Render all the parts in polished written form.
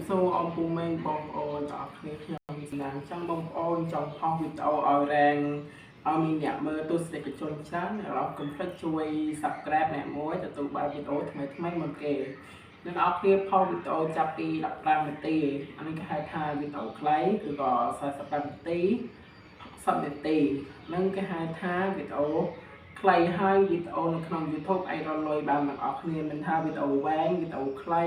សួរអ៊ំពូមេងបងប្អូនទាំងអស់គ្នាខ្ញុំសំណាងចង់បងប្អូនចង់ផុសវីដេអូឲ្យរែងឲ្យមានអ្នកមើលទស្សនិកជនច្រើនអ្នកនរកុំភ្លេចជួយ Subscribe អ្នកមួយទទួលបានវីដេអូថ្មីថ្មីមុនគេអ្នកនរគ្នាផុសវីដេអូចាប់ពី15នាទីអានេះគេហៅថាវីដេអូខ្លីឬក៏45នាទី60នាទីនឹងគេហៅថាវីដេអូខ្លីហើយវីដេអូនៅក្នុង YouTube អាចរកលុយបានទាំងអស់គ្នាមិនថាវីដេអូវែងវីដេអូខ្លី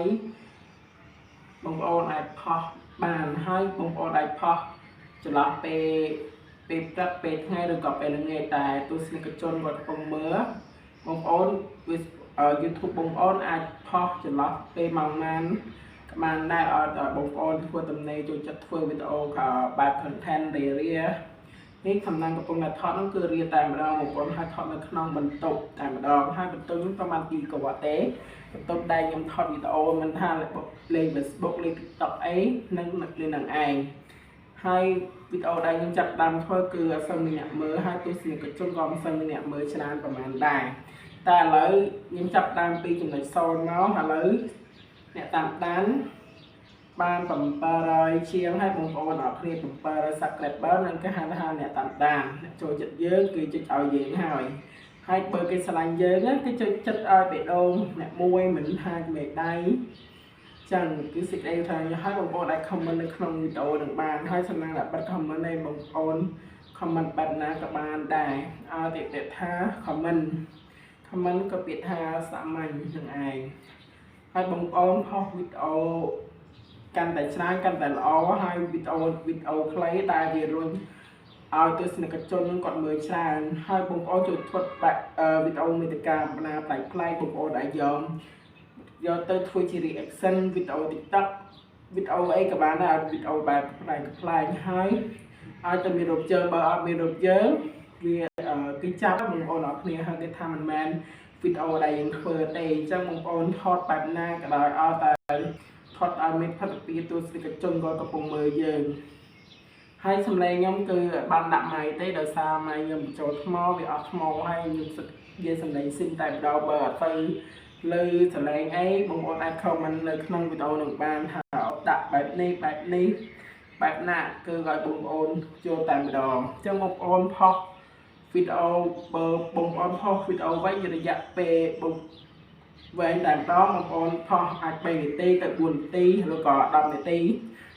បងប្អូនអាចផុសបានហើយបងប្អូនអាចផុសចន្លោះពេលពេលព្រឹកពេលថ្ងៃឬក៏ពេលល្ងាចតែទស្សនិកជនគាត់កំពុងមើលបងប្អូន YouTube បងប្អូនអាចផុសចន្លោះពេលម៉ោងណាក៏បានដែរឲ្យតែបងប្អូនធ្វើទំនេរចូលចិត្តធ្វើវីដេអូក៏បែប content រារានេះកំណាំងកំពុងតែថតនោះគឺរាតែម្ដងបងប្អូនហើយថតនៅក្នុងបន្ទប់តែម្ដងហើយបន្ទប់ខ្ញុំប្រហែល2កវ៉ាទេបន្ទប់ដែលខ្ញុំថតវីដេអូមិនថាលេង Facebook លេង TikTok អីនឹងលេងនឹងឯងហើយវីដេអូដែលខ្ញុំចាប់ដើមធ្វើគឺអត់សូវមានអ្នកមើលហើយទស្សនិកជនក៏មិនសូវមានអ្នកមើលច្រើនប្រហែលដែរតែឥឡូវខ្ញុំចាប់ដើមពីចំណុច0មកឥឡូវអ្នកតាមដានបាន700ជាងហើយបងប្អូនអរគ្នា700 subscriber នឹងគេហៅថាអ្នកតាមដានអ្នកចូលចិត្តយើងគឺចុចឲ្យយើងហើយហើយបើគេស្រឡាញ់យើងគេចុចចិត្តឲ្យបេះដូងអ្នកមួយមិនថាមេដៃចឹងគឺសេចក្តីថាឲ្យបងប្អូនអាច comment នៅក្នុងវីដេអូនឹងបានហើយសំណាងតែបិទ comment ឯងបងប្អូន comment បែបណាក៏បានដែរឲ្យតែថា comment comment ក៏ពាក្យថាសាមញ្ញនឹងឯងហើយបងប្អូនផុសវីដេអូកាន់តែច្រើនកាន់តែល្អហើយវីដេអូវីដេអូខ្លីដែលវារុញឲ្យទស្សនិកជននឹងគាត់មើលច្រើនហើយបងប្អូនជួយធ្វើបែបវីដេអូមេតិកាណាប្លែកប្លែកបងប្អូនអាចយកយកទៅធ្វើជា reaction វីដេអូ TikTok វីដេអូអីក៏បានដែរឲ្យវីដេអូបែបប្លែកប្លែកហើយឲ្យតែមានរូបជើងបើអត់មានរូបជើងវាគេចាប់បងប្អូនអរគ្នាហើយគេថាមិនមែនវីដេអូដែលយើងធ្វើទេអញ្ចឹងបងប្អូនថតបែបណាក៏ដោយឲ្យតែថតឲ្យមានផលិតភាពទស្សនិកជនក៏កំពុងមើលយើងហើយសំឡេងខ្ញុំគឺបានដាក់ម៉ៃទេដោយសារម៉ៃខ្ញុំបញ្ចូលថ្មវាអស់ថ្មហើយខ្ញុំសឹកនិយាយសំឡេងស៊ីមតែម្ដងបើអត់ទៅលើសំឡេងអីបងប្អូនអាច comment នៅក្នុងវីដេអូនឹងបានថាដាក់បែបនេះបែបនេះបែបណាគឺឲ្យបងប្អូនចូលតែម្ដងអញ្ចឹងបងប្អូនផុសវីដេអូបើបងប្អូនផុសវីដេអូវិញរយៈពេលបងវែងតែម្ដងបងប្អូនផុសអាច3នាទីទៅ4នាទីឬក៏10នាទី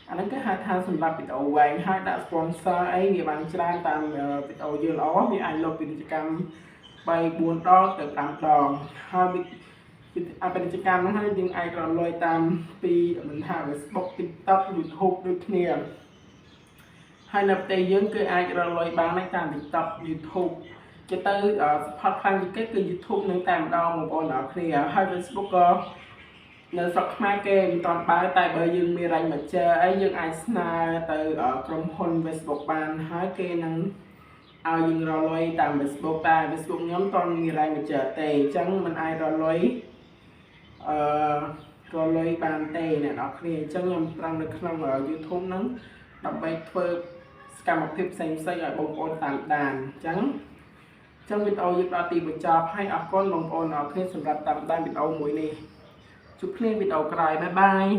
អាហ្នឹងគេហៅថាសម្រាប់វីដេអូវែងហើយដាក់ sponsor អីវាបានច្រើនតាមវីដេអូយើងល្អវាអាចលុបពាណិជ្ជកម្ម3 4ដងទៅ5ដងហើយអពាណិជ្ជកម្មហ្នឹងហើយយើងអាចរកលុយតាមពីមិនថា Facebook TikTok YouTube ដូចគ្នាហើយនៅប្រទេសយើងគឺអាចរកលុយបានតាម TikTok YouTube គេទៅ support ខ្លាំងជាងគេគឺ YouTube នឹងតែម្ដងបងប្អូនទាំងអស់គ្នាហើយ Facebook ក៏នៅស្រុកខ្មែរគេមិនទាន់បើតែបើយើងមាន rank manager អីយើងអាចស្នើទៅក្រុមហ៊ុន Facebook បានហើយគេនឹងឲ្យយើងរកលុយតាម Facebook តែ Facebook ខ្ញុំតន់មាន rank manager ទេអញ្ចឹងมันអាចរកលុយអឺរកលុយបានទេអ្នកនរគ្នាអញ្ចឹងខ្ញុំប្រឹងនៅក្នុង YouTube ហ្នឹងដើម្បីធ្វើសកម្មភាពផ្សេងៗឲ្យបងប្អូនតាមដានអញ្ចឹងចឹងវីដេអូយើងដល់ទីបញ្ចប់ហើយអរគុណបងប្អូនអរគ្នាសម្រាប់តាមដានវីដេអូមួយនេះជួបគ្នាវីដេអូក្រោយ bye bye.